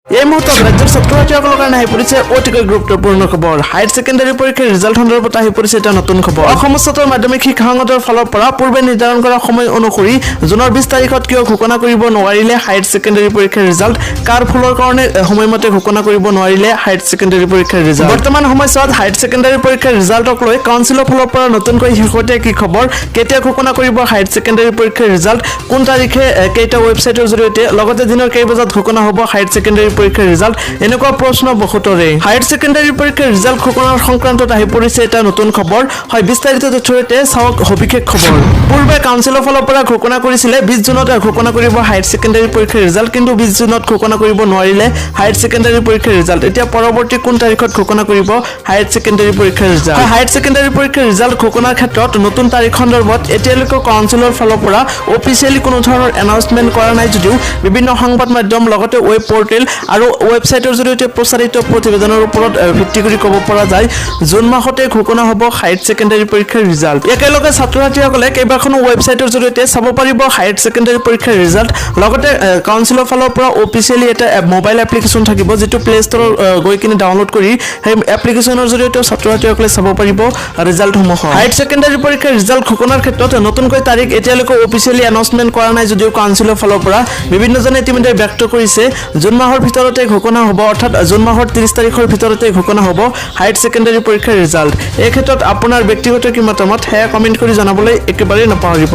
এই মুহূৰ্তত ৰাজ্যৰ ছাত্ৰ ছাত্ৰীসকলৰ কাৰণে আহি পৰিছে অতিকৈ গুৰুত্বপূৰ্ণ খবৰ। হায়াৰ ছেকেণ্ডাৰী পৰীক্ষাৰ ৰিজাল্ট সন্দৰ্ভত আহি পৰিছে এটা নতুন খবৰ। অসম উচ্চতৰ মাধ্যমিক শিক্ষা সংসদৰ ফালৰ পৰা পূৰ্বে নিৰ্ধাৰণ কৰা সময় অনুসৰি জুনৰ 20 তাৰিখত কিয় ঘোষণা কৰিব নোৱাৰিলে হায়াৰ ছেকেণ্ডাৰী পৰীক্ষাৰ ৰিজাল্ট? কাৰ ভুলৰ কাৰণে সময়মতে ঘোষণা কৰিব নোৱাৰিলে হায়াৰ ছেকেণ্ডাৰী পৰীক্ষাৰ ৰিজাল্ট? বৰ্তমান সময়ছোৱাত হায়াৰ ছেকেণ্ডাৰী পৰীক্ষাৰ ৰিজাল্টক লৈ কাউন্সিলৰ ফালৰ পৰা নতুনকৈ শেহতীয়া কি খবৰ? কেতিয়া ঘোষণা কৰিব হায়াৰ ছেকেণ্ডাৰী পৰীক্ষাৰ ৰিজাল্ট? কোন তাৰিখে, কেইটা ৱেবছাইটৰ জৰিয়তে, লগতে দিনৰ কেই বজাত ঘোষণা হ'ব হায়াৰ ছেকেণ্ডাৰী পৰীক্ষাৰ ৰিজাল্ট? এনেকুৱা প্ৰশ্ন বহুতৰে। হায়াৰ ছেকেণ্ডাৰী পৰীক্ষাৰ ৰিজাল্ট ঘোষণাৰ সংক্ৰান্তত আহি পৰিছে এটা নতুন খবৰ। হয়, বিস্তাৰিত তথ্যৰ সৈতে চাওক সবিশেষ খবৰ। পূৰ্বে কাউন্সিলৰ ফালৰ পৰা ঘোষণা কৰিছিলে 20 জুনত ঘোষণা কৰিব হায়াৰ ছেকেণ্ডাৰী পৰীক্ষাৰ ৰিজাল্ট, কিন্তু 20 জুনত ঘোষণা কৰিব নোৱাৰিলে হায়াৰ ছেকেণ্ডাৰী পৰীক্ষাৰ ৰিজাল্ট। এতিয়া পৰৱৰ্তী কোন তাৰিখত ঘোষণা কৰিব হায়াৰ ছেকেণ্ডাৰী পৰীক্ষাৰ ৰিজাল্ট? হায়াৰ ছেকেণ্ডাৰী পৰীক্ষাৰ ৰিজাল্ট ঘোষণাৰ ক্ষেত্ৰত নতুন তাৰিখ সন্দৰ্ভত এতিয়ালৈকে কাউন্সিলৰ ফালৰ পৰা অফিচিয়েলি কোনো ধৰণৰ এনাউন্সমেণ্ট কৰা নাই যদিও বিভিন্ন সংবাদ মাধ্যম, লগতে ৱেব পৰ্টেল আৰু ৱেবছাইটৰ জৰিয়তে প্ৰচাৰিত প্ৰতিবেদনৰ ওপৰত ভিত্তি কৰি ক'ব পৰা যায়, জুন মাহতে ঘোষণা হ'ব হায়াৰ ছেকেণ্ডাৰী পৰীক্ষাৰ ৰিজাল্ট। একেলগে ছাত্ৰ ছাত্ৰীসকলে কেইবাখনো ৱেবছাইটৰ জৰিয়তে চাব পাৰিব হায়াৰ ছেকেণ্ডাৰী পৰীক্ষাৰ ৰিজাল্ট। লগতে কাউন্সিলৰ ফালৰ পৰা অফিচিয়েলি এটা মোবাইল এপ্লিকেশ্যন থাকিব, যিটো প্লে ষ্ট'ৰত গৈ কিনে ডাউনলোড কৰি সেই এপ্লিকেশ্যনৰ জৰিয়তেও ছাত্ৰ ছাত্ৰীসকলে চাব পাৰিব ৰিজাল্টসমূহ। হায়াৰ ছেকেণ্ডাৰী পৰীক্ষাৰ ৰিজাল্ট ঘোষণাৰ ক্ষেত্ৰত নতুনকৈ তাৰিখ এতিয়ালৈকে অফিচিয়েলি এনাউন্সমেণ্ট কৰা নাই যদিও কাউন্সিলৰ ফালৰ পৰা বিভিন্নজনে ইতিমধ্যে ব্যক্ত কৰিছে জুন মাহৰ ভিতৰতে ঘোষণা হ'ব, অৰ্থাৎ জুন মাহৰ 30 তাৰিখৰ ভিতৰতে ঘোষণা হ'ব হায়াৰ ছেকেণ্ডাৰী পৰীক্ষাৰ ৰিজাল্ট। এই ক্ষেত্ৰত আপোনাৰ ব্যক্তিগত কি মতামত, সেয়া কমেণ্ট কৰি জনাবলৈ একেবাৰেই নাপাহৰিব।